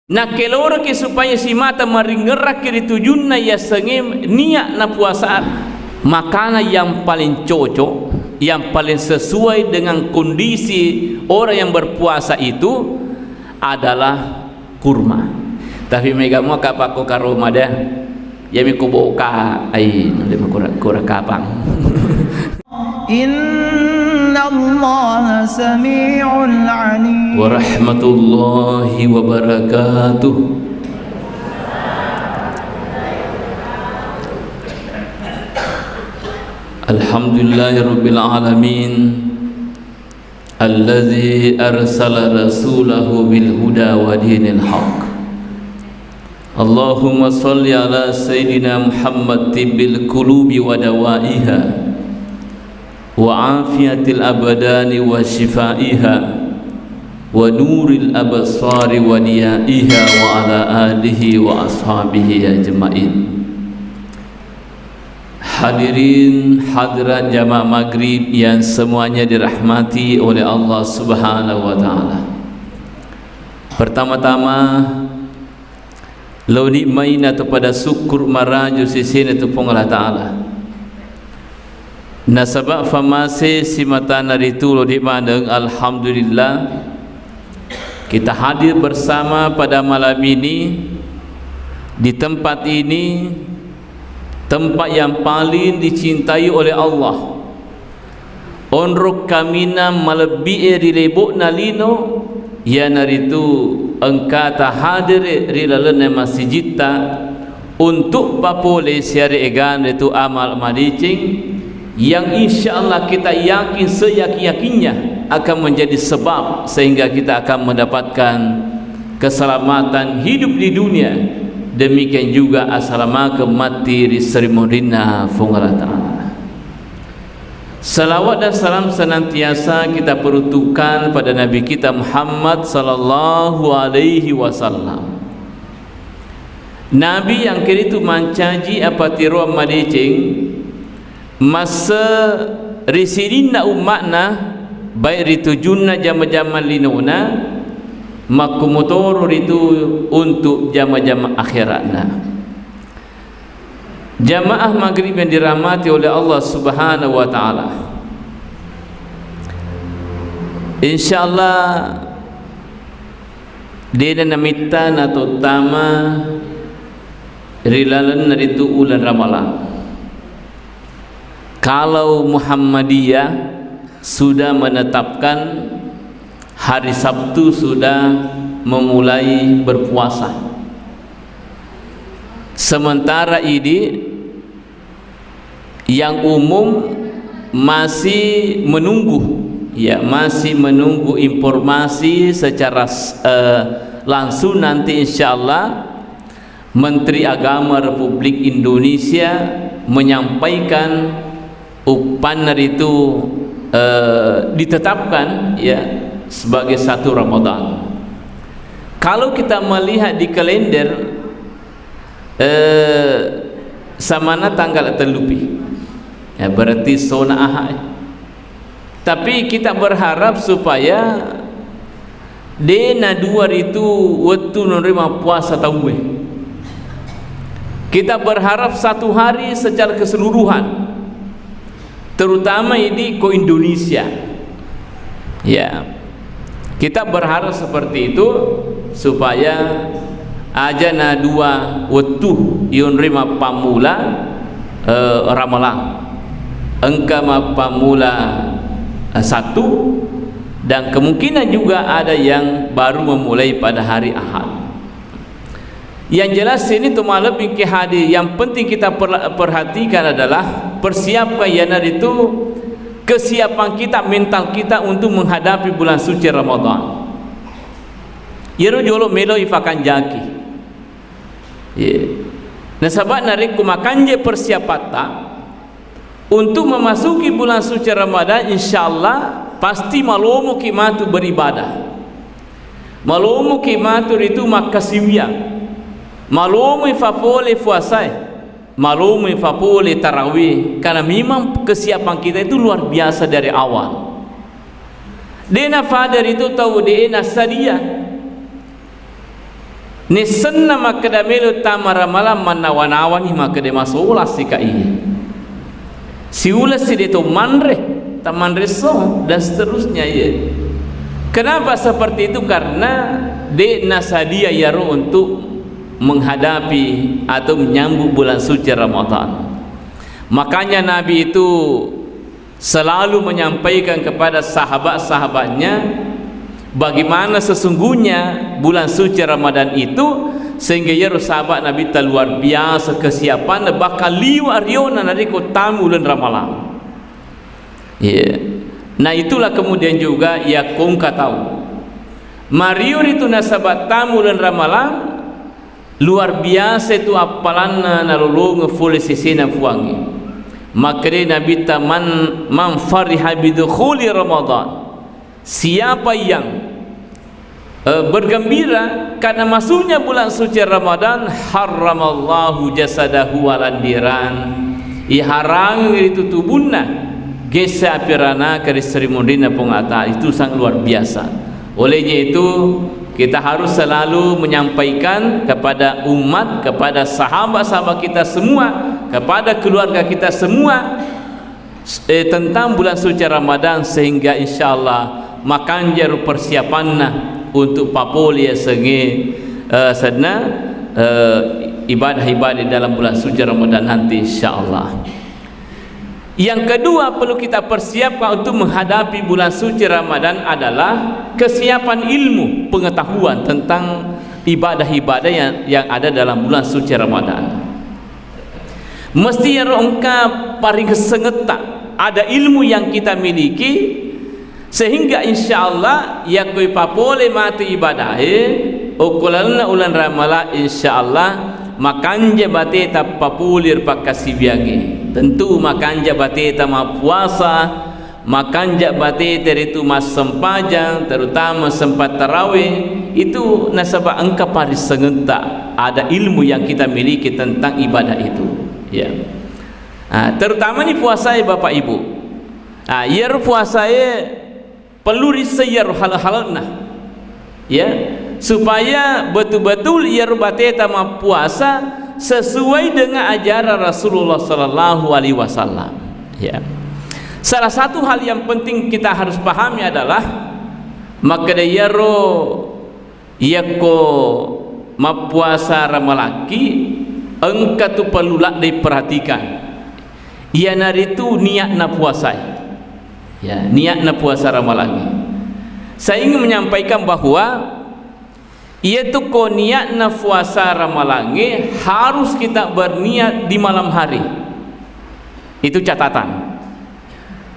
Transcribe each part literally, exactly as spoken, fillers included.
Nakkeloroki supaya simata maringngerrakki ri tujunna yassengnge niat na puasa. Makana yang paling cocok, yang paling sesuai dengan kondisi orang yang berpuasa itu adalah kurma. Tapi mega mua kapakko karoma deh. Yami ko boka, ai, nade makura-, kura kapang. Innallaha sami'un alim. Warahmatullahi wabarakatuh. Alhamdulillahirabbil alamin. Allazi arsala rasulahu bil huda wa dinil haq. Allahumma salli ala sayyidina Muhammad tibbil qulubi wa dawaiha, wa afiyatil abdani wa shifaiha, wa nuril absari wa diyaiha, wa ala alihi wa ashabihi ajmain. Hadirin hadirat jamaah maghrib yang semuanya dirahmati oleh Allah Subhanahu wa Ta'ala. Pertama-tama, laoni maina tu pada syukur maraju sisina tu Puang Allah Ta'ala. Nasaba famase simatana ritu laoni maneng, alhamdulillah, kita hadir bersama pada malam ini di tempat ini, tempat yang paling dicintai oleh Allah. Onrong kaminang malebbi'e ri lebo'na lino, iyanaritu engkata hadere ri lalenna masijitta untuk papole siare egana ritu amal madeceng yang insyaallah kita yakin seyakin-yakinnya akan menjadi sebab sehingga kita akan mendapatkan keselamatan hidup di dunia, demikian juga asalamakeng matti ri seri munrinna Puang Allah Ta'ala. Salawat dan salam senantiasa kita peruntukkan pada Nabi kita Muhammad sallallahu alaihi wasallam. Nabi yang kiritu mancaji apatiroang madeceng, masse ri sininna umma'na, baik ri tujunna jama-jama linona, makkumotoro ritu untuk jama-jama akhiratna. Jamaah maghrib yang dirahmati oleh Allah Subhanahu wa Ta'ala. Insyaallah, dena namitta natottama ri lalenna ritu uleng Ramalang. Kalau Muhammadiyah sudah menetapkan hari Sabtu sudah memulai berpuasa. Sementara idi yang umum masih menunggu, ya, masih menunggu informasi secara, eh, langsung nanti insyaallah Menteri Agama Republik Indonesia menyampaikan uppanna ritu, eh, ditetapkan, ya, sebagai satu Ramadan. Kalau kita melihat di kalender, eh, samana tanggal tellupi. Ya, berarti sona Ahad. Tapi kita berharap supaya de' nadua ritu wettu nonroi mappuasa tauwe. Kita berharap satu hari secara keseluruhan, terutama ini ko Indonesia. Ya. Kita berharap seperti itu supaya aja na dua wettu yonroi mappammula, eh, Ramalang. Engka mappammula, eh, Sabtu dan kemungkinan juga ada yang baru memulai pada hari Ahad. Yang jelas ini tu malebbi ki hadir, yang penting kita perla-, perhatikan adalah persiapkan, iyanaritu kesiapan kita, mental kita untuk menghadapi bulan suci Ramadan. Iyaro jolo melo ifakanjaki. Ye. Nasaba narekko makanja persiapatta, untuk memasuki bulan suci Ramadan, insyaallah pasti malomoki matu beribadah. Malomoki matu ritu makkasiwiang. Malomoi fapole puasae. Malomoi fapole tarawih. Karena memang kesiapan kita itu luar biasa dari awal. De' nafada ritu tau de' nassadia. Nissenna makkeda melo tama ramalang mannawa-nawani makkeda masola sika iye. Siuleng si de to manre, tamanre so, dan seterusnya iye. Kenapa seperti itu? Karena de nasadia iyaro untuk menghadapi atau menyambut bulan suci Ramadan. Makanya Nabi itu selalu menyampaikan kepada sahabat-sahabatnya bagaimana sesungguhnya bulan suci Ramadan itu, sehingga iyaro sahabat Nabitta luar biasa kesiapanna, bahkan liwa riona narekko tamu uleng Ramalang. Iya. Nah, itulah kemudian juga yakko engka tau mario ritu nasaba tamu uleng Ramalang, luar biasa itu appalanna nalolongeng fole sesena Puangnge. Makkedai Nabitta, "Man, man fariha bidukhuli Ramadan." Siapa yang, eh, bergembira karena masuknya bulan suci Ramadan, harramallahu jasadahu alan niran. Iharangeng itu tubunna gesse api ranaka ri seri munrinna Puang Allah Ta'ala. Itu sangat luar biasa. Olehnya itu, kita harus selalu menyampaikan kepada umat, kepada sahabat-sahabat kita semua, kepada keluarga kita semua, eh, tentang bulan suci Ramadan, sehingga insya Allah makanjaro persiapanna untuk papole yasengnge, eh, senna, eh, ibadah-ibadah dalam bulan suci Ramadan nanti, insya Allah. Yang kedua perlu kita persiapkan untuk menghadapi bulan suci Ramadan adalah kesiapan ilmu, pengetahuan tentang ibadah-ibadah yang, yang ada dalam bulan suci Ramadan. Mesti ero engka paringessengetta, ada ilmu yang kita miliki, sehingga insya Allah yakko ipapole matu ibadahe okko lalenna uleng Ramalang, insya Allah makanja bateta papole ri pakkasiwiangnge. Tentu makanja bateta mappuasa, makanja bateta ritu massempajang, terutama sempat tarawih, itu nasaba engka parissengetta, ada ilmu yang kita miliki tentang ibadah itu. Ya. Ah, terutama ni puasae Bapak Ibu. Ah, iyaro puasae perlu risseng iyaro hal-halna. Ya, supaya betul-betul iyaro bateta mappuasa sesuai dengan ajaran Rasulullah sallallahu alaihi wasallam. Ya. Salah satu hal yang penting kita harus pahami adalah makkeda iyaro yakko mappuasa Ramalakki engka tu perlu ladde perhatikan. Iyanaritu niatna puasae. Ya, niatna puasa Ramalangnge. Saya ingin menyampaikan bahwa iyatu ko niatna puasa Ramalangnge harus kita berniat di malam hari. Itu catatan.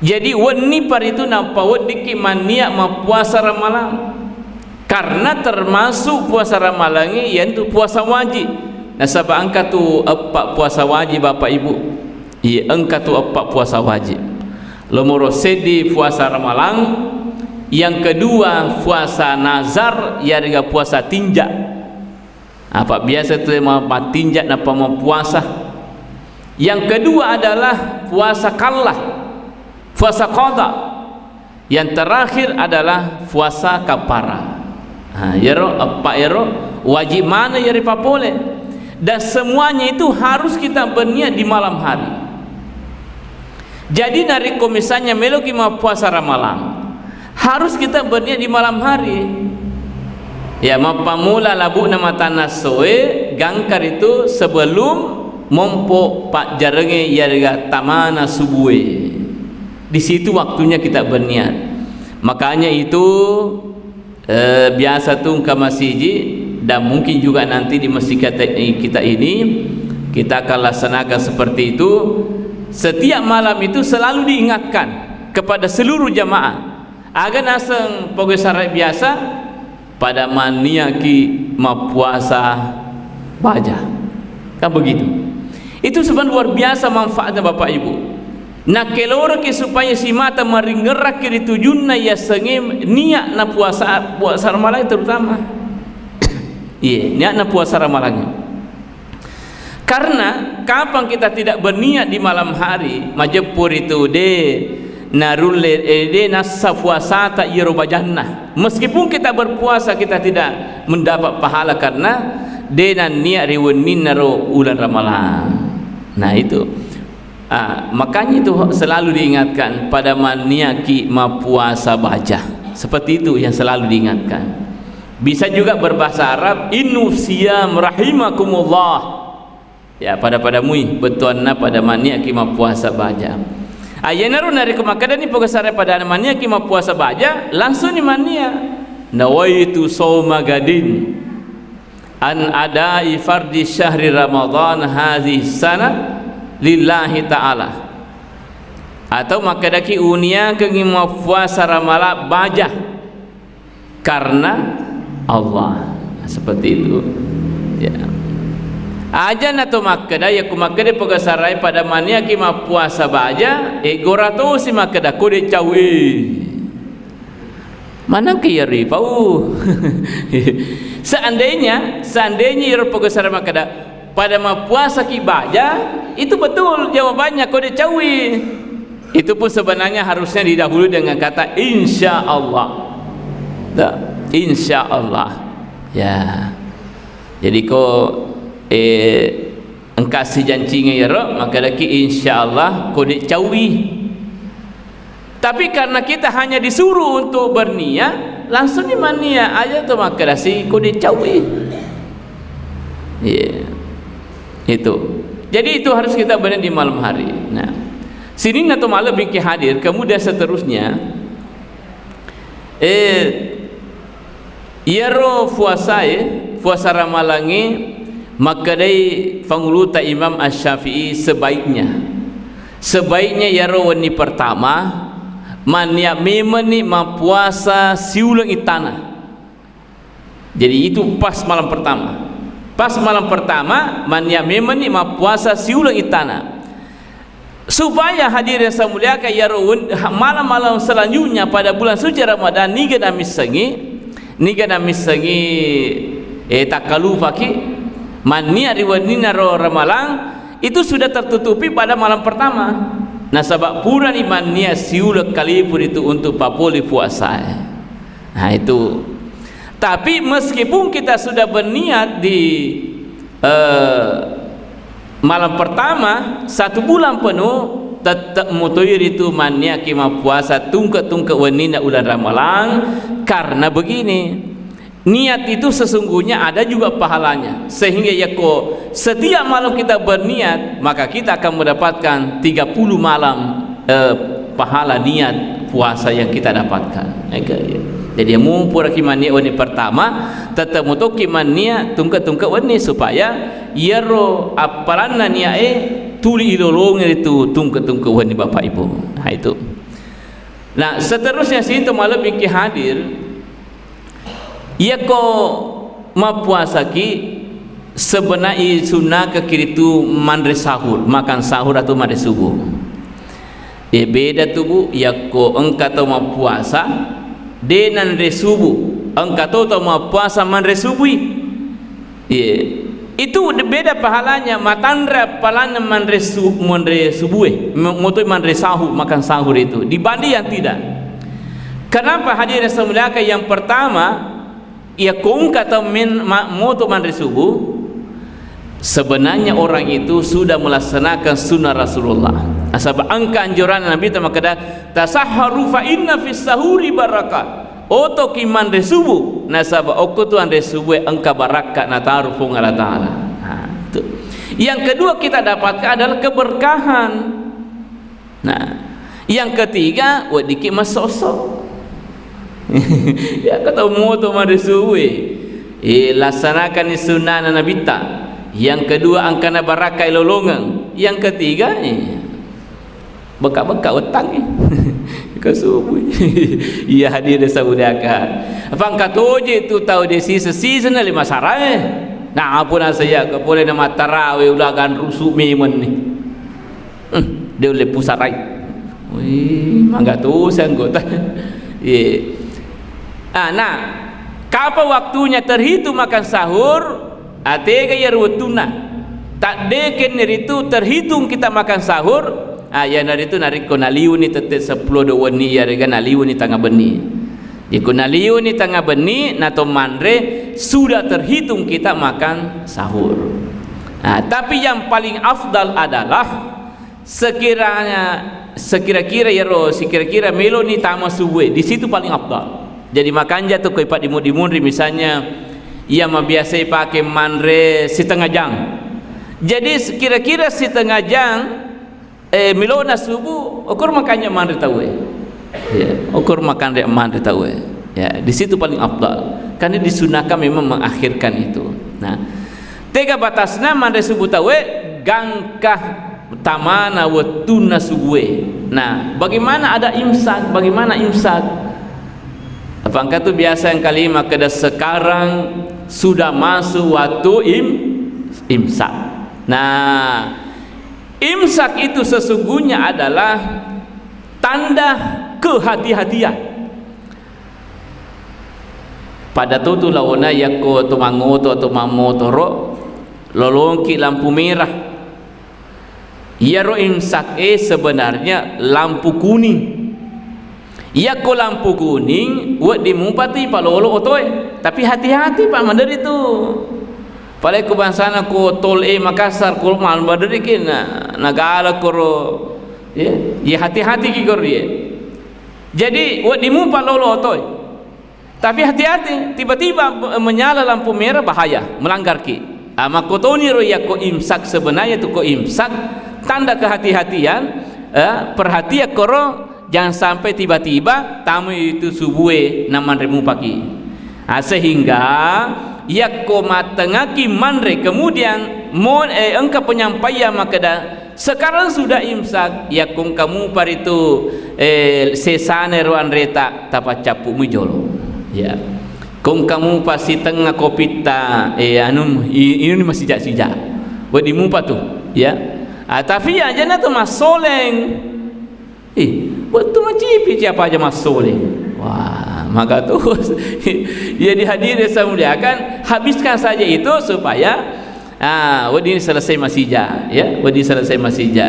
Jadi wenni paritu nappa weddikki manniat mappuasa Ramalang. Karena termasuk puasa Ramalangnge iyantu puasa wajib. Nasaba engka tu eppa puasa wajib, Bapak Ibu. Iya, engka tu eppa puasa wajib. Nomoro seddi puasa Ramalang, yang kedua puasa nazar, yarega puasa tinja. Apa biasa tu ma-, matinja nappa mappuasa. Yang kedua adalah puasa qalla, puasa qada. Yang terakhir adalah puasa kafara. Nah, iyaro eppa iyaro wajib maneng iyaro papole. Dan semuanya itu harus kita berniat di malam hari. Jadi narekko misalnya meloki mappuasa Ramalang, harus kita berniat di malam hari. Ya, mappammula labu'na matanna essoe, gangka ritu sebelum mompo pajjarengnge yarega tamana subue. Di situ waktunya kita berniat. Makanya itu, eh, biasa tu engka masiji, dan mungkin juga nanti di masjid kita, kita ini, kita akan laksanakan seperti itu. Setiap malam itu selalu diingatkan kepada seluruh jamaah. Aga naseng pegawai sara biasa, pada manniaki mappuasa baja. Kan begitu. Itu sebab luar biasa manfaatnya, Bapak Ibu. Nakkeloroki supaya simata maringerraki ri tujunna yasengnge niatna puasa, puasa Ramalang terutama. Iya, niatna puasa Ramalang. Karena kapang kita tidak berniat di malam hari, majeppu ritu de, Narulle, eh, de nassa puasata iyaro bajanna. Meskipun kita berpuasa, kita tidak mendapat pahala karena de nannia ri wenninnaro uleng Ramalang. Nah, itu. Ah, makanya itu selalu diingatkan pada manniaki mappuasa baja. Seperti itu yang selalu diingatkan. Bisa juga berbahasa Arab, "Innu siyam rahimakumullah." Ya, pada-pada mui, bettuanna pada manniaki mappuasa baja. Ayenaro narekko makkedani pogosare pada manniaki mappuasa baja, langsung ni mannia. "Nawaitu sauma gadin an adai fardi syahri Ramadan hadhihi sana lillahi ta'ala." Atau makkedaki, "Uniakengngi mappuasa Ramala baja karena Allah." Seperti itu. Ya. Aja na to makkeda, ya ku makkeda pogasarai pada maniaki mappuasa baja, e gora tosi makkeda, "Kode cawe." Manang ke ya ripau. Seandainya, seandainya iro pogasara makkeda, "Pada mappuasa ki baja," itu betul jawabannya, "Kode cawe." Itu pun sebenarnya harusnya didahului dengan kata insya Allah. Tuh, insya Allah. Ya. Jadi ko, eh, engka sijancinga iyaro, makkedaki insya Allah kode cawi. Tapi karena kita hanya disuruh untuk berniat, langsung di mania aja tuh makkedasi kode cawi. Iya. Itu. Jadi itu harus kita benar di malam hari. Nah, sininna to malebbi ki hadir, kemudian seterusnya, eh, iyaro puasae, puasa ramalangnge, makkedai panguluta Imam Asy-Syafi'i, sebaiknya, sebaiknya iyaro wenni pertama, mannia memenni mappuasa siuleng ittana. Jadi itu pas malam pertama. Pas malam pertama, mannia memenni mappuasa siuleng ittana. Supaya hadirin saya muliakan, iyaro wen-, ha-, malam-malam selanjutnya pada bulan suci Ramadan, niga namissengi, niga namissengi, eh, takkalupaki, mannia ri wenninna ro Ramalang, itu sudah tertutupi pada malam pertama. Nasaba purani mannia siuleng kalipu itu untuk papole puasa. Nah, itu. Tapi meskipun kita sudah berniat di, eh, malam pertama, satu bulan penuh, tetap mutoi ritu manniaki mappuasa tungke-tungke wenninna uleng Ramalang. Karena begini, niat itu sesungguhnya ada juga pahalanya. Sehingga yako setiap malam kita berniat, maka kita akan mendapatkan tiga puluh malam, eh, pahala niat puasa yang kita dapatkan. Eka, iya. Jadi, mumpuraki mannia wenni pertama, tetap mutoki mannia tungke-tungke wenni supaya iyaro appalanna niae tuli ilolongeng itu tungke-tungke wenni, Bapak Ibu. Nah, itu. Nah, seterusnya situ malebbi ki hadir, iyako mappuasaki, sebenarnya sunnakaki ritu manre sahur, makan sahur atau manre subuh. Eh, beda tu, Bu, yakko engka tau mappuasa, de nanre subuh, engka to tau mappuasa manre subui. Iya. Itu de-, beda pahalanya, matanre appalanna manre su-, manre subue, mo-, motoi manre sahur, makan sahur itu, dibanding yang tidak. Kenapa hadirin saya muliakan? Yang pertama, iya ko engka tau men-, ma-, moto manre subuh, sebenarnya orang itu sudah melaksanakan sunnah Rasulullah. Nasaba engka anjuran Nabi ta makkeda, "Tasahharu fa inna fis sahuri barakah." Otoki manre subuh, nasaba okko tu anre subue engka barakka nataru Puang Allah Ta'ala. Nah, itu. Yang kedua kita dapatkan adalah keberkahan. Nah, yang ketiga, weddikki massosso. Ya, ko tau moto manre subue, eh, laksanakanni sunnana Nabitta. Yang kedua, engkana barakka ilolongeng. Yang ketiga, eh, bekka-bekka wettangnge. Ko subuh. Iya, hadirin saya muliakan. Apa engka toje tu tau de siseng-siseng na lima sarae. Nah, apa nasaya ko pole na mattarawe ulagan rusu memenni. Hmm, de ulle pusarai. Wih, mangga tosi anggota. Iya. Ah, nah, kapan waktunya terhitung makan sahur? Atega iyaro wettunna. Taddekenni ritu terhitung kita makan sahur, Ah, iyanaritu narekko naliuni tette seppulo dua wenni, iyarega naliuni tengnga benni. Iko naliuni tengnga benni, nato manre, sudah terhitung kita makan sahur. Ah, tapi yang paling afdal adalah sekiranya, sekira-kira iyaro, sekira-kira meloni tama subue, di situ paling afdal. Jadi makanja tu ko ipaddimu-dimunri, misalnya, iya mabiasa ipake manre setengah jang. Jadi kira-kira setengah jang, eh, milona subuh, okor makanja manre tauwe. Ya, okor makanja manre tauwe. Ya, di situ paling afdal. Karena disunahkan memang mengakhirkan itu. Nah, tega batasna manre subuh tauwe, gangka tamana wettunna subue. Nah, bagaimana ada imsak? Bagaimana imsak? Apa engka tu biasa yang kali makkeda, sekarang sudah masuk waktu im-, imsak. Nah, imsak itu sesungguhnya adalah tanda kehati-hatian. Pada to tu laona yakko to mangoto atau mammotoro, lolongki lampu merah. Iyaro imsak e sebenarnya lampu kuning. Yakko lampu kuning, wedding mupa tu ipalolo otoe. Tapi hati-hati, Pak, maderri tu. Palekko bangsana ko tol e Makassar, ko mal maderri ki na, nagala koro, ya, ya hati-hati ki koro, ya. Jadi, wedding mupa lolo otoe. Tapi hati-hati, tiba-tiba be-, menyala lampu merah, bahaya, melanggar ki. Ah, makkotoni ro yakko imsak, sebenarnya tu ko imsak, tanda kehati-hatian, eh, perhatian koro, jangan sampai tiba-tiba tamu itu subue namanre mupaki. Ah, sehingga yakko mattengaki manre, kemudian mo-, eh, engka penyampaian makkeda, sekarang sudah imsak, yakko engka mupa ritu, eh, sesana ro anreta, tapaccappu mui jolo. Ya. Ko engka mupa sitengnga kopitta, eh, anu, i-, inunni masija-sija. Wedding mupa tu, ya. Ah, tapi ajana tu massoleng. Ih, wettu macipi siapa aja massoleng. Wah, maka tu, ya, di hadirin saya muliakan, habiskan saja itu supaya, ah, wedding selesai masija, ya, wedding selesai masija.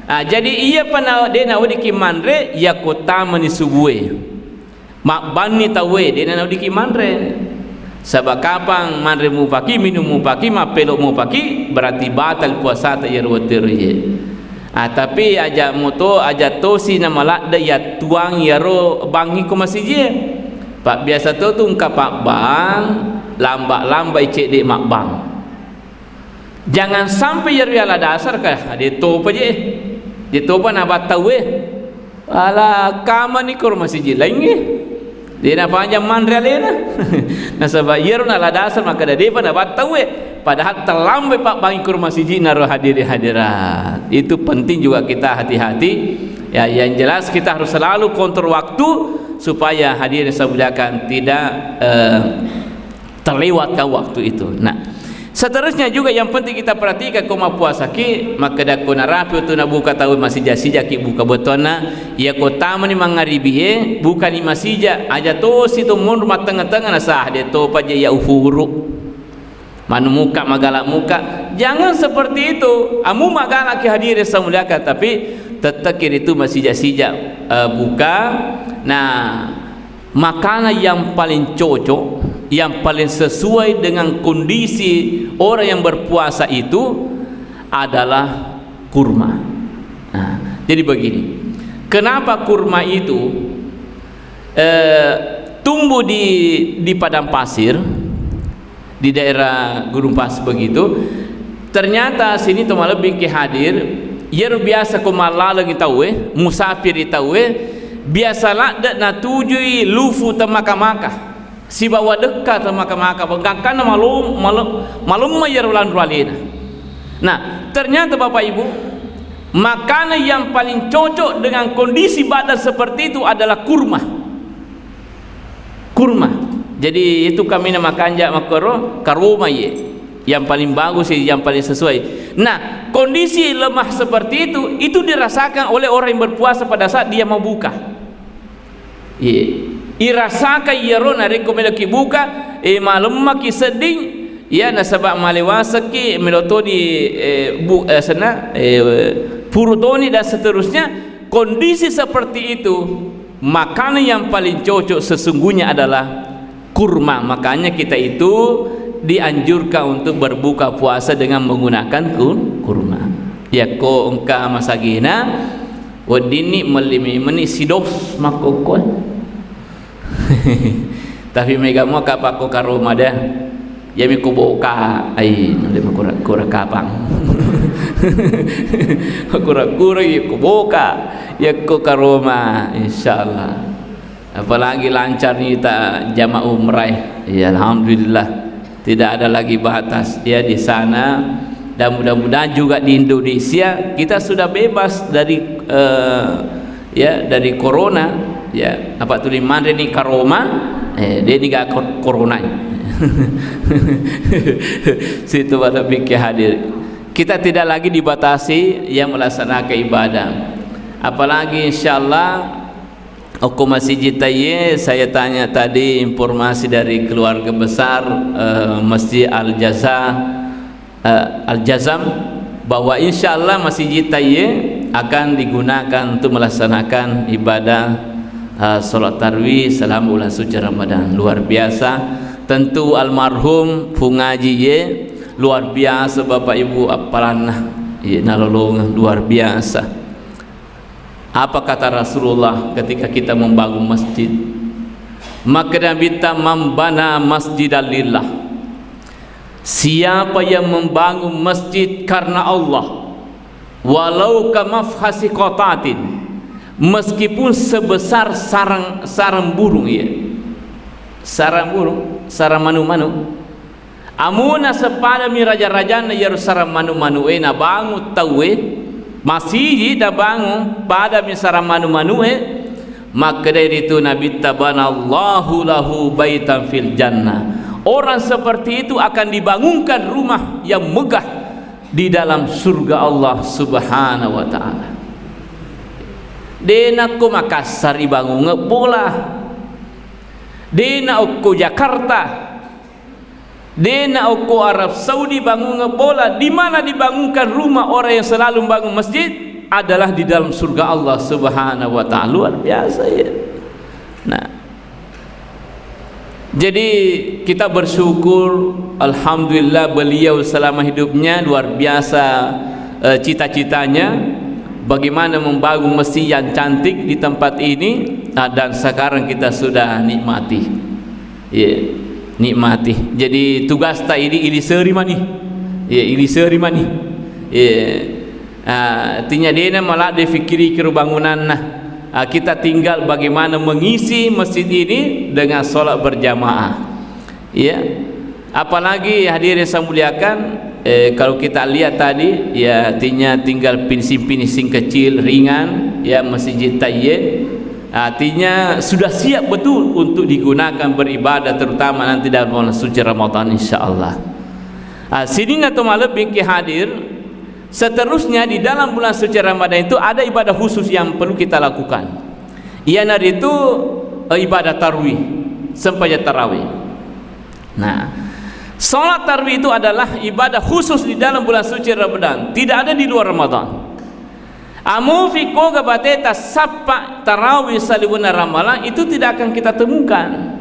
Ah, jadi iya pa na, de' naweddikki manre, yakko tamani subue. Mabbanni tauwe, de' naweddikki manre. Saba' kapang manre mupaki, minum mupaki, mappelo mupaki, berarti batal puasata iyaro wettu ero iye. Ah, tapi aja' moto, aja' tosi namaladde' yattuang iyaro bangngi ko masijie. Pabbiasa to tu engka pabbang, lamba'-lambai cedde' mabbang. Jangan sampai iyaro yala dasar ka, de' topa je. De' topa nabattauwe. Ala kamani koro masiji laingnge. De' napanjang manre alena. Nasaba' iyaro nala dasar makkeda de'pa nabattauwe. Padahal terlambat pabbangi koro masiji naro hadirin hadirat. Itu penting juga kita hati-hati. Ya, yang jelas kita harus selalu kontrol waktu supaya hadirin saya muliakan tidak, eh, terlewatkan waktu itu. Nah, seterusnya juga yang penting kita perhatikan, ko mappuasaki, makkeda ko narapi tu nabuka tau masija-sijaki buka bettuanna, iya ko tamani mangaribie, bukani masija, aja' tosi tu monro mattengnga-tengnga nasah, de' topa je iya ufuru. Manu muka, magala muka. Jangan seperti itu. Amu magalaki hadirin saya muliakan, tapi tettekki ritu masija-sija, eh, buka. Nah, makanan yang paling cocok, yang paling sesuai dengan kondisi orang yang berpuasa itu adalah kurma. Nah, jadi begini, kenapa kurma itu, eh, tumbuh di, di padang pasir, di daerah Gunung Pas begitu. Ternyata sini to malebbi ki hadir, iyaro biasa ko mallalengi tauwe, musafiri tauwe, biasa ladde' natujui lufu temaka-maka, sibawa dekka temaka-maka, gangkanna malom-, malem-, malemma iyaro lanro alena. Nah, ternyata Bapak Ibu, makanan yang paling cocok dengan kondisi badan seperti itu adalah kurma. Kurma. Jadi itu kaminang makanja' makkoro, karoma iye. Yang paling bagus, yang paling sesuai. Nah, kondisi lemah seperti itu, itu dirasakan oleh orang yang berpuasa pada saat dia mau buka. Iye. Irasaka iyaro narekko meloki buka, eh, malemmaki sedding, iya, nasaba' malewasekki melo toni, eh, bu-, eh, senna, eh, Purutoni dan seterusnya, kondisi seperti itu, makanan yang paling cocok sesungguhnya adalah kurma. Makanya kita itu dianjurkan untuk berbuka puasa dengan menggunakan kur-, kurma. Yakko engka masagena, weddinni melli memeni sidos makkokkoe. Tapi mega mua kapakko karoma de. Iyami ko boka, ai, nalle makura-kura kapang. Makura-kura iya ko boka, iya ko karoma, insyaallah. Apalagi lancar ni ta jama umrah. Ya, alhamdulillah. Tidak ada lagi batas ya di sana. Dan mudah-mudahan juga di Indonesia kita sudah bebas dari, eh, ya, dari corona, ya. Apa tuli manre ni karoma, eh, de ni ga kor-, corona. Situ pada pikir hadir. Kita tidak lagi dibatasi yang melaksanakan ibadah. Apalagi insyaallah okko masijid taiye, saya tanya tadi informasi dari keluarga besar, eh, Masjid Al Jaza, eh, Al Jazam, bahwa insyaallah masijid taiye akan digunakan untuk melaksanakan ibadah, eh, sholat tarwih selama bulan suci Ramadan. Luar biasa. Tentu almarhum Pungaji ye luar biasa, Bapak Ibu, appalanna ye nalolongeng luar biasa. Apa kata Rasulullah ketika kita membangun masjid? Makkeda Nabitta, "Man bana masjidan lillah." Siapa yang membangun masjid karena Allah, walau ka mafhasi qatatin, meskipun sebesar sarang, sarang burung, ya. Sarang burung, sarang manu-manu. Amuna sepadami raja-rajanna iyaro sarang manu-manu'e nabangung tauwe, masiji nabangung padami sarang manu-manu'e, makkedai ritu Nabitta, "Banallahu lahu baitan fil jannah." Orang seperti itu akan dibangunkan rumah yang megah di dalam surga Allah Subhanahu wa Ta'ala. De nakko Makassar ibangungeng bola, de na okko Jakarta, de na okko Arab Saudi bangungeng bola. Di mana dibangunkan rumah orang yang selalu membangun masjid? Adalah di dalam surga Allah Subhanahu wa Ta'ala. Luar biasa, ya. Nah, jadi kita bersyukur, alhamdulillah, beliau selama hidupnya luar biasa, eh, cita-citanya bagaimana membangun masjid yang cantik di tempat ini, nah, dan sekarang kita sudah nikmati. Iya, nikmati. Jadi tugasta idi iliseri mani. Iya, iliseri mani. Iya. Ah, artinya dena maladde fikiri kiro bangunanna. Ah, kita tinggal bagaimana mengisi masjid ini dengan sholat berjamaah. Iya. Apalagi hadirin saya muliakan, eh, kalau kita lihat tadi, ya, artinya tinggal finishing-finishing kecil, ringan, ya, masjid taiye. Artinya sudah siap betul untuk digunakan beribadah, terutama nanti dalam bulan suci Ramadan, insya Allah. Ah, sininna to malebbi ki hadir, seterusnya di dalam bulan suci Ramadan itu ada ibadah khusus yang perlu kita lakukan. Iyanaritu, eh, ibadah tarwih, sempajang tarawih. Nah, sholat tarwih itu adalah ibadah khusus di dalam bulan suci Ramadan, tidak ada di luar Ramadan. Amufi koga bateta sappa tarawih saliwenna ramalang, itu tidak akan kita temukan.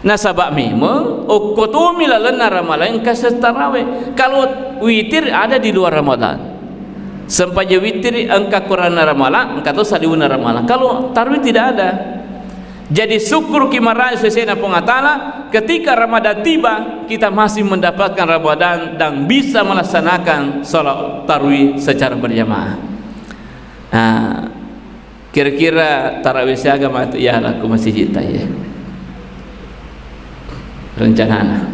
Nasaba memang okko tomi lalenna ramalang engka tarawih. Kalau witir ada di luar Ramadan. Sempajang witir engka koranna ramalang, engka to saliwenna ramalang. Kalau tarwih tidak ada. Jadi, syukur ki maraja sesena Puang Allah Ta'ala, ketika Ramadan tiba, kita masih mendapatkan Ramadan dan bisa melaksanakan sholat tarwih secara berjamaah. Nah, kira-kira tarawih siaga matu ya laku masih cita ya? Rencanana.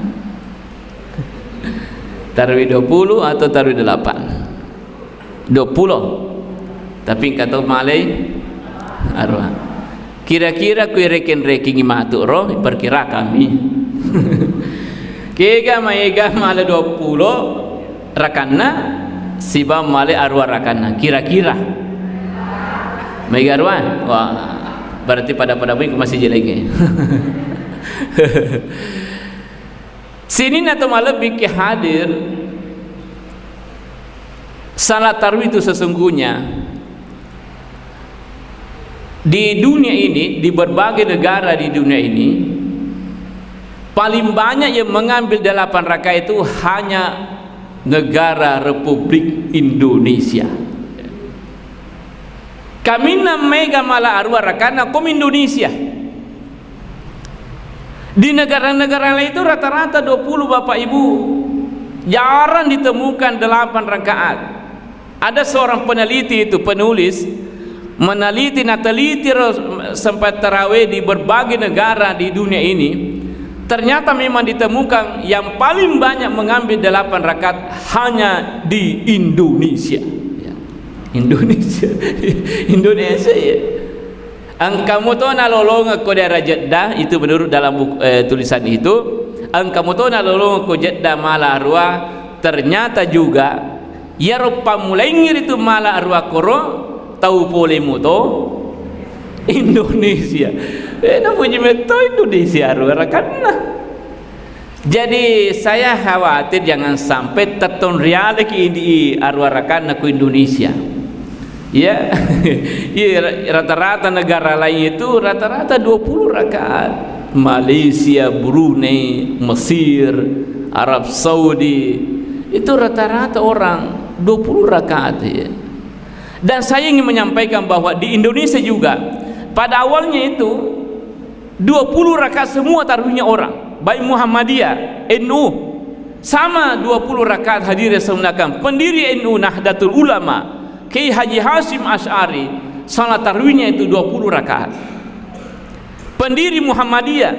Tarwih dua puluh atau tarwih delapan? Dua puluh. Tapi engka to malai arua. Kira-kira kui rekeng-rekengi matu ro, perkirakan mi. Kega maega male dua puluh rakanna, siba male arua rakanna. Kira-kira. Maega arua? Wah, berarti pada-pada bui masih jelenge. Sininna to malebbi ki hadir, Salat tarawih itu sesungguhnya di dunia ini, di berbagai negara di dunia ini, paling banyak yang mengambil delapan rakaat itu hanya negara Republik Indonesia. Kaminang maega mala arua rakaatna, komi Indonesia. Di negara-negara lain itu rata-rata dua puluh, Bapak Ibu. Jarang ditemukan delapan rakaat. Ada seorang peneliti itu, penulis, meneliti, nateliti ro-, sempat tarawih di berbagai negara di dunia ini. Ternyata memang ditemukan yang paling banyak mengambil delapan rakaat hanya di Indonesia. Ya. Indonesia. Indonesia, ya. Engka muto nalolongeng ko daerah Jeddah, itu menurut dalam buku, eh, tulisan itu. Engka muto nalolongeng ko Jeddah mala arua, ternyata juga iyaro pammulaingngi ritu mala arua koro tau pole muto Indonesia. Eh, napuji metto Indonesia arua rakaatna. Jadi, saya khawatir jangan sampai tettong rialeki idi arua rakaatna ku Indonesia. Ya, iya, rata-rata negara lain itu rata-rata dua puluh rakaat. Malaysia, Brunei, Mesir, Arab Saudi, itu rata-rata orang dua puluh rakaat, ya. Dan saya ingin menyampaikan bahwa di Indonesia juga, pada awalnya itu, dua puluh rakaat semua tarawihnya orang, baik Muhammadiyah, N U, sama dua puluh rakaat. Hadirin yang saya muliakan, pendiri N U Nahdlatul Ulama, Kiai Haji Hasyim Asy'ari, salat tarawihnya itu dua puluh rakaat. Pendiri Muhammadiyah,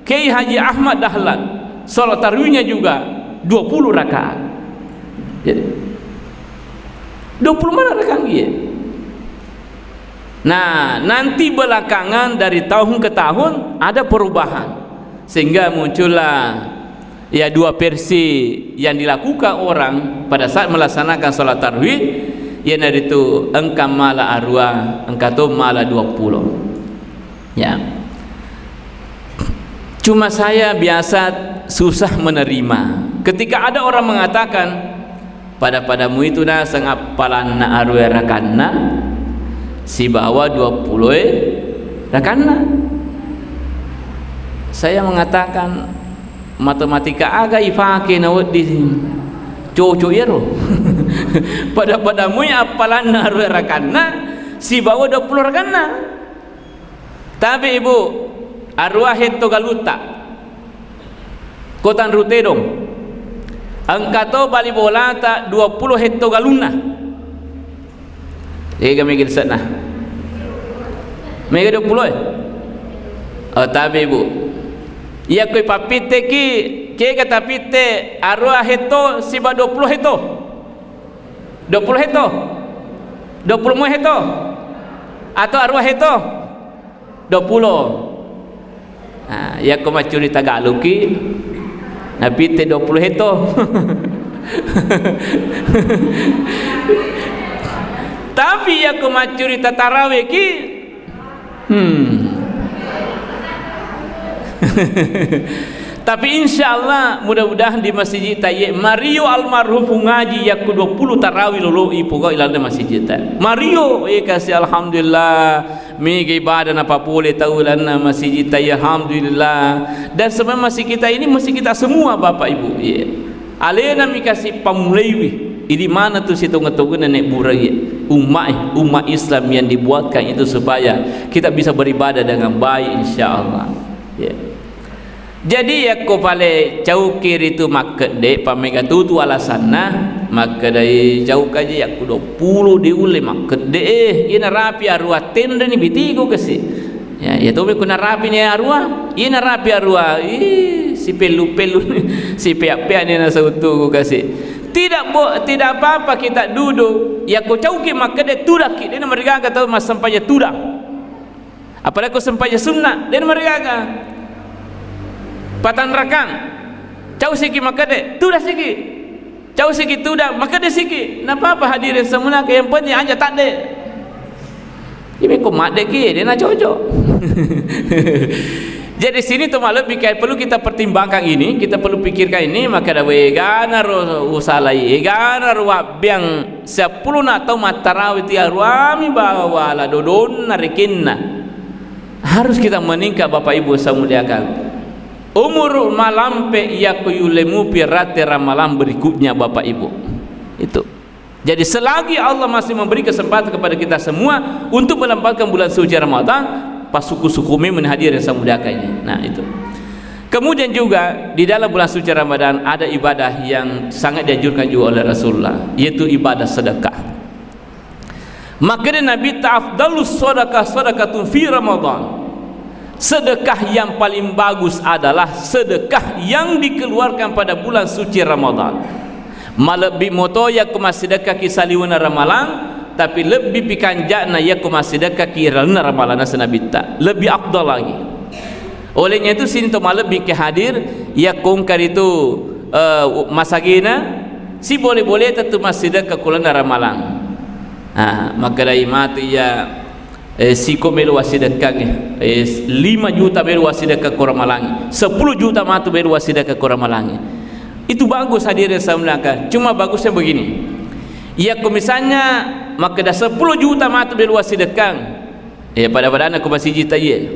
Kiai Haji Ahmad Dahlan, salat tarawihnya juga dua puluh rakaat. Jadi, dua puluh mana rakaat, iya? Nah, nanti belakangan dari tahun ke tahun ada perubahan. Sehingga muncullah, ya, dua versi yang dilakukan orang pada saat melaksanakan salat tarawih, iyanaritu engka mala arua, engka to mala dua puluh. Ya. Cuma saya biasa susah menerima ketika ada orang mengatakan, pada-padamu itu naseng appalanna arua rakaatna sibawa dua puluh rakaatna. Saya mengatakan, matematika aga ipake nawedding cocok iyaro? Pada-padamu appalanna arua rakaatna sibawa dua puluh rakaatna. Tapi, Ibu, arua hetto galutta. Ko Tanru Tedong. Engka to bali bolata dua puluh hetto galunna. Ega mega lise'na? Mega dua puluh, eh? Oh, tapi, Ibu. Iya, ko ipappitteki, kega tapitte arua hetto siba dua puluh hetto? Dua puluh hetto? Dua puluh mua hetto? Atau arua hetto? Dua puluh. Nah, yakko maccurita galuki, napitte dua puluh hetto. Tapi yakko maccurita taraweki, hmm. Tapi insya Allah, mudah-mudahan di masjid ta iye, mario almarhum ngaji yakko dua puluh tarawih lolo ipoga ilalde masjid ta. Mario, eh, kasi alhamdulillah. Mega ibadah napapole tau lalenna masjid ta, ya, alhamdulillah. Dan sebenarnya masjid kita ini masjid kita semua, Bapak Ibu. Iya. Alena mi kasi pammulaiwi. Idi mana tu sitonga-tonga nenek burai, umat, umat Islam yang dibuatkan itu supaya kita bisa beribadah dengan baik, insya Allah. Ya. Jadi, yakko pale cauki ritu makkedde, pamega tutu alasanna, makkedai caukaji yakko dua puluh diulle makkedde, eh, iyana rapi arua tenreni bitiku kasi. Ya, iya tomi ko narapi ni arua, iyana rapi arua, ih, sipellu-pellu, sipea-pea ni nasautuku kasi. Tidak bo-, tidak apa-apa kita duduk, yakko cauki makkedde tudakki, dena marigaga tau massempajang tudang. Apalagi ko sempajang sunna, dena marigaga. Patang rakang. Causiki makkede, tudasiki. Causiki tudang, makkede siki. Napapa hadirin semunaka, yang penting aja takde. Jadi ko maddeki, dena cocok. Jadi sini to malebbi ke perlu kita pertimbangkan ini, kita perlu pikirkan ini, maka da wegana ro usalai, egana ro wabbiang sepuluh na tau mattarawe ti aruami bawa la dodonna rekenna. Harus kita meningkat, Bapak Ibu saya muliakan. Umuru malampe yakko yulle mupi rate ramalang berikutnya, Bapak Ibu. Itu. Jadi selagi Allah masih memberi kesempatan kepada kita semua untuk mendapatkan bulan suci Ramadan, pasuku-suku memang hadir yang saya muliakan ini. Nah, itu. Kemudian juga di dalam bulan suci Ramadan ada ibadah yang sangat dianjurkan juga oleh Rasulullah, yaitu ibadah sedekah. Maka dia Nabi ta afdalus sadaqah sadaqatun fi Ramadan. Sedekah yang paling bagus adalah sedekah yang dikeluarkan pada bulan suci Ramadan. Malebbi moto yakko massidekka ki saliwena ramalang, tapi lebbi pikanja'na yakko massidekka ki lalenna ramalang, naseng Nabitta. Lebbi afdal lagi. Olehnya itu sinto malebbi ke hadir yakko engka ritu, eh, masagena, sibole-boleta tu massidekka ko lalenna ramalang. Ah, makkedai matu iya, eh, siko melo wassidekkangnge, eh, lima juta melo wassidekka ko ramalangnge, sepuluh juta matu melo wassidekka ko ramalangnge. Itu bagus, hadirin saya muliakan. Cuma bagusnya begini. Yakko misalnya makkeda sepuluh juta matu melo wassidekkang, eh, pada-padana ko masiji taiye.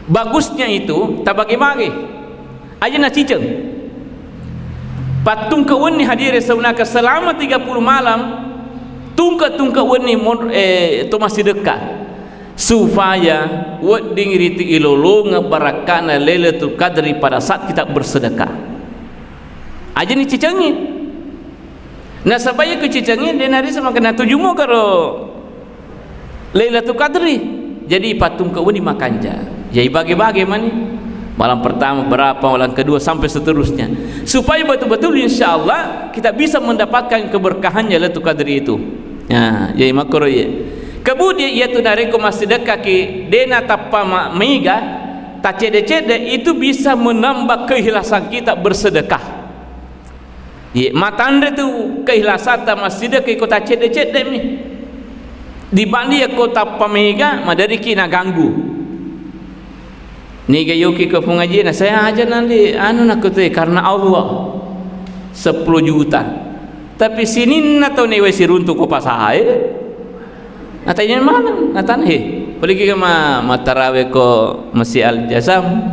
Bagusnya itu tabage-bage. Aja naciceng. Pattungke wenni, hadirin saunaka, selama tiga puluh malam, tungke-tungke wenni mon-, eh, to massidekka. Supaya wedding ritu ilolongeng barakkana Lailatul Qadri pada saat kita bersedekah. Aja nicicengi. Nasaba iya kucicengi, de narisa makkeda tujumu karo Lailatul Qadri. Jadi pattungke wenni makanja. Ya, ibage-bage mani. Malam pertama berapa, malam kedua, sampai seterusnya. Supaya betul-betul, insya Allah, kita bisa mendapatkan keberkahannya Lailatul Qadri itu. Ya, jadi makkoro iya. Kemudian iya tu narekko massidekka ki, dena tappa ma-, mega, tacedde-cedde, itu bisa menambah keikhlasan kita bersedekah. Iye, matanre tu keikhlasatta massidekka ko tacedde-cedde mi. Dibanding ko tappa mega, maderiki naganggu. Niga yoki ko pengajian, saya aja nanti anu nakutui karena Allah. Sepuluh juta. Tapi sininna tau newe siruntu ko pasae. Natanya maneng, natanya, "He, poliki ka ma-, mattarawe ko Masjid Al Jazam?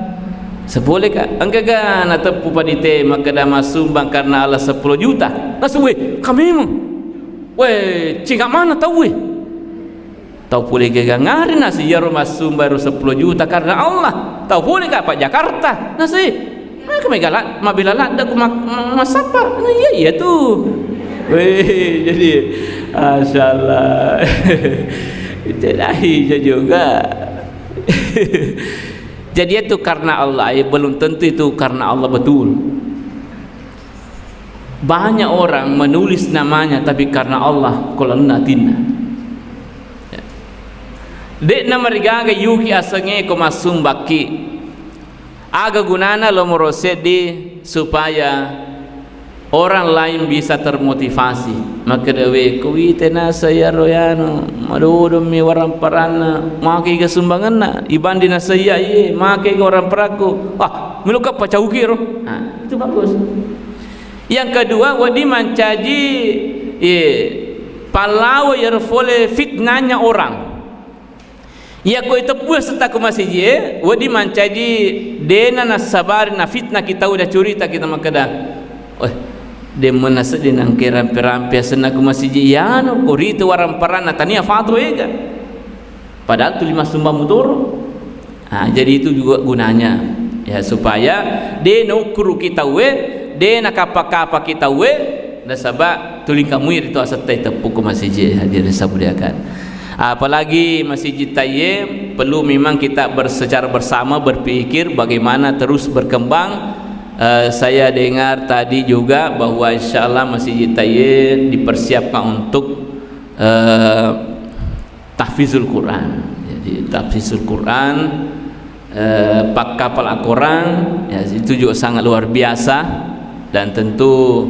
Sepole ka? Engka ga nateppu panite makkeda massumbang karena Allah sepuluh juta?" Nasu, "We, kamemu. We, cinga mana tau we?" Tau pole ga ngari nasi iyaro massumbang ro sepuluh juta karena Allah. Tau pole ka pa Jakarta. Nasi, Maka mega la-, mabela ladde ku ma-, ma-, massappa. Nah, iya, iya tu. Weh, jadi, Masya Allah. Jadi, iya juga. Jadi itu karena Allah, ya, belum tentu itu karena Allah betul. Banyak orang menulis namanya, tapi karena Allah, ko lalenna atinna. Ya. De'na marigaga yuki asengnge ko massumbakki. Aga gunana lomoro seddi supaya orang lain bisa termotivasi? Makkedawe, ko wite naseng iyaro yanu, madodong mi waramparanna, makega sumbangenna, ibanding naseng iya, iye, makega waramparakku. Wah, melo ka pacauki ro. Nah, itu bagus. Yang kedua, wedding mancaji, iye, pallawa iyaro fole fitnahnya orang. Iyako iteppu asetta ko masijie, wedding mancaji dena nassabari nafitnaki tau, dacurita kita makkeda, "Eh, de mena seddi nangke rampe-rampe asenna ko masiji iyano, ko ritu waramparanna tania fato ega." Padahal tuli massumbang mutoro. Ah, jadi itu juga gunanya. Ya, supaya de naukkuruki tauwe, de nakappa-kappaki tauwe, nasaba tuli kamui ritu asetta iteppu ko masiji, hadirin saya muliakan. Apalagi masiji taiye, perlu memang kita ber-, secara bersama berpikir bagaimana terus berkembang. Eh, saya dengar tadi juga bahwa insya Allah masiji taiye dipersiapkan untuk, eh, tahfizul Quran. Jadi, tahfizul Quran, eh, pakkapal Al-Quran, ya, itu juga sangat luar biasa. Dan tentu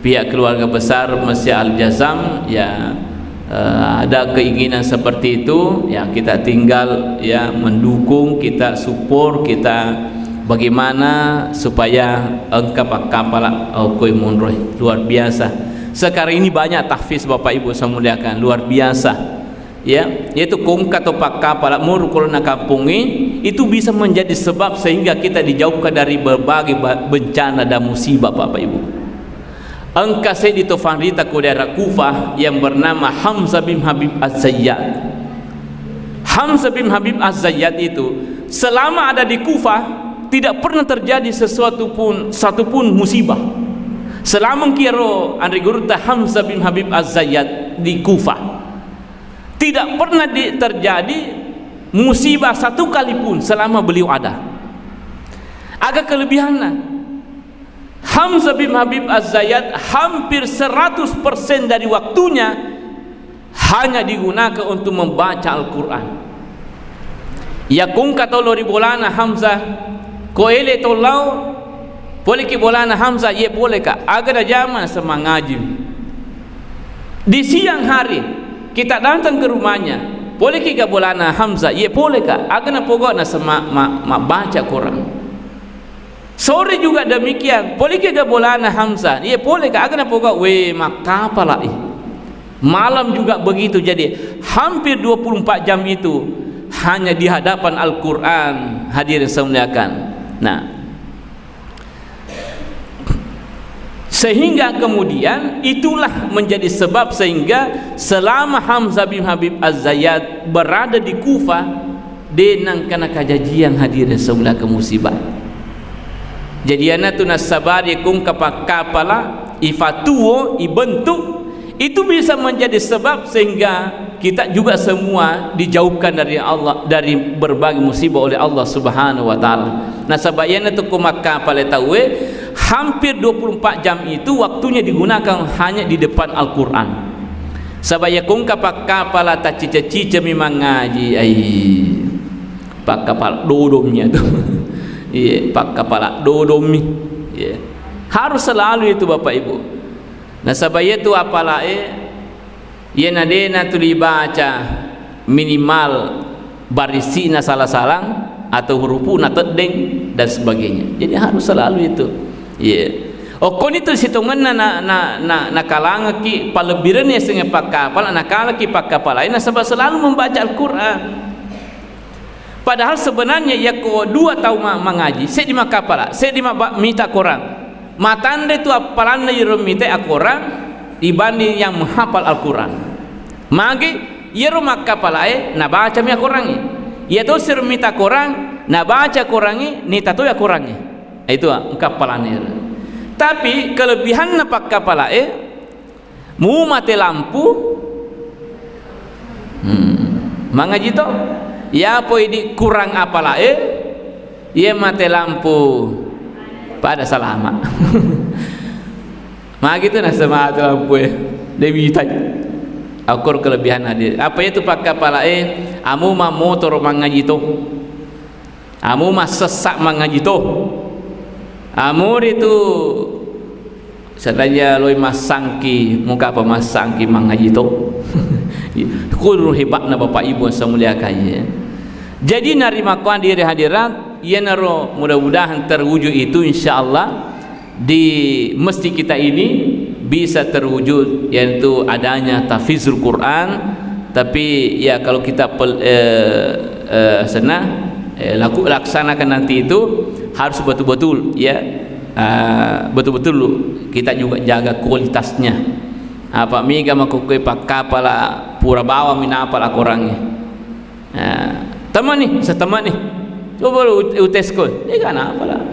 pihak keluarga besar Masjid Al-Jazam, ya, eh, ada keinginan seperti itu, ya kita tinggal, ya, mendukung, kita support, kita bagaimana supaya engka pakkapala, oh, koi monroi. Luar biasa. Sekarang ini banyak tahfiz, Bapak Ibu saya muliakan, luar biasa. Ya, yaitu kongka atau pakkapala muru ko na kampongnge, itu bisa menjadi sebab sehingga kita dijauhkan dari berbagai ba-, bencana dan musibah, Bapak Ibu. Engka seddi to fanrita ko daerah Kufah yang bernama Hamzah bin Habib Az-Zayyat. Hamzah bin Habib Az-Zayyat itu selama ada di Kufah tidak pernah terjadi sesuatu pun, satu pun musibah. Selama kiaro anre gurutta Hamzah bin Habib Az-Zayyat di Kufah, tidak pernah di-, terjadi musibah satu kali pun selama beliau ada. Aga kelebihanna? Hamzah bin Habib Az-Zayyat hampir seratus persen dari waktunya hanya digunakan untuk membaca Al-Quran. Iya kongka tolo ri bolana Hamzah, ko ele to lao, poleki bolana Hamzah, iye poleka, aga najama, naseng mangaji. Di siang hari, kita datang ke rumahnya, poleki ga bolana Hamzah, iye poleka, aga napogau, naseng ma-, ma-, mabbaca Quran. Sore juga demikian, poleki ga bolana Hamzah, iye poleka, aga napogau, we, makkapalai. Malam juga begitu. Jadi, hampir dua puluh empat jam itu hanya di hadapan Al-Quran, hadirin saya muliakan. Nah, sehingga kemudian itulah menjadi sebab sehingga selama Hamzah bin Habib Az-Zayyat berada di Kufah, de nengkana kajajiang, hadirin saya muliakan, musibah. Jadi, iyanatu nassabari kongka pakkapala, ifatuo, ibentuk, itu bisa menjadi sebab sehingga kita juga semua dijauhkan dari Allah, dari berbagai musibah oleh Allah Subhanahu wa Ta'ala. Nasaba iyanatu ko makkapala tauwe, hampir dua puluh empat jam itu waktunya digunakan hanya di depan Al-Quran. Saba iya kongka pakkapala taccica-cicami mangaji, ai, pakkapala dodommi tu. Iya, pakkapala dodommi. Iya. Harus selalu itu, Bapak Ibu. Nasaba iyatu apalae, iyana de natuli baca minimal barisi'na sala-salang atau hurupu'na teddeng dan sebagainya. Jadi harus selalu itu. Iya. Okkoni tu sitongenna na, na, na, nakalangeki pallebbirenna yasengnge pakkapala, nakalaki pakkapalae nasaba selalu membaca Al-Quran. Padahal sebenarnya yakko dua tau ma-, mangaji, seddi makkapala, seddi mabba-, mita Quran. Matanre tu appalanna iyaro mita Al-Quran dibanding yang menghafal Al-Quran. Magi iyaro makkapalae nabacami Al-Qurangnge. Iya tosi ro mita Quran, nabaca Qurangnge, nita toi Al-Qurangnge. Itu, ah, engka appalanna iyaro. Tapi kelebihanna pakkapalae, mu mate lampu, hmm, mangaji to. Iya poi di kurang apalae, iya mate lampu pada salama. Magi tu nasema mate lampu e, de witai. Akkoro kelebihan hadir. Apa itu pakkapalae, amu mammotoro mangaji to. Amu massessa mangaji to. Amu ritu sadaya loi massangki, muka apa massangki mangaji to. Kuru hebatna Bapak Ibu yang saya muliakan, ya. Jadi narimakkuang diri hadirat, iyanaro mudah-mudahan terwujud itu, insya Allah di masjid kita ini bisa terwujud, yaitu adanya tahfizul Quran. Tapi ya, kalau kita pel-, eh, eh, senang, eh, laku-, laksanakan nanti itu harus betul-betul, ya, eh, betul-betul kita juga jaga kualitasnya. Apa mega makkukue pakkapala pura bawang minapala korangnge. Nah, temani, setemani. Coba lu ut-, utesko. Ega napala.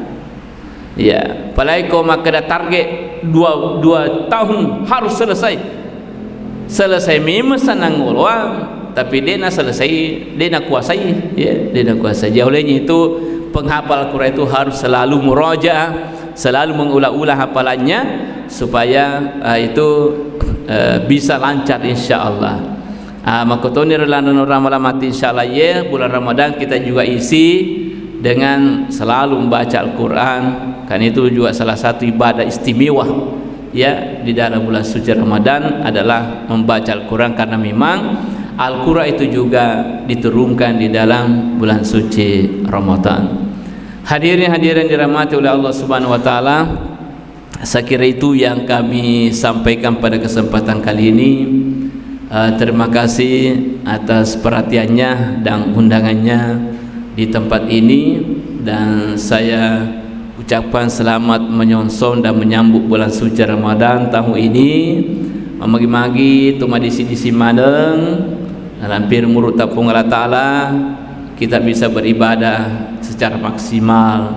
Ya, apalagi ko makkeda target dua, dua tahun harus selesai. Selesai memang senang ngoloang, tapi dena selesai, dena kuasai, ya, dena kuasai. Jadi olehnya itu penghafal Quran itu harus selalu murajaah, selalu mengulang-ulang hafalannya supaya, eh, itu, eh, bisa lancar, insya Allah. Ah, makkotoniro lanreno Ramadan matti, insya Allah, ye, bulan Ramadan kita juga isi dengan selalu membaca Al-Quran. Kan itu juga salah satu ibadah istimewa. Ya, di dalam bulan suci Ramadan adalah membaca Al-Quran, karena memang Al-Quran itu juga diturunkan di dalam bulan suci Ramadan. Hadirin hadirin dirahmati oleh Allah Subhanahu wa Ta'ala, saya kira itu yang kami sampaikan pada kesempatan kali ini. Eh, terima kasih atas perhatiannya dan undangannya di tempat ini, dan saya ucapkan selamat menyongsong dan menyambut bulan suci Ramadan tahun ini. Magi-magi tu madisi-disi maneng, lampir murutta Puang Allah Ta'ala, kita bisa beribadah secara maksimal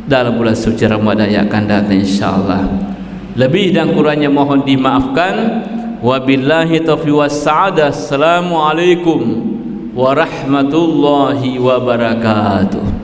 dalam bulan suci Ramadan yang akan datang, insyaallah. Lebih dan kurangnya mohon dimaafkan. Wabillahi taufiq was sa'adah. Assalamualaikum warahmatullahi wabarakatuh.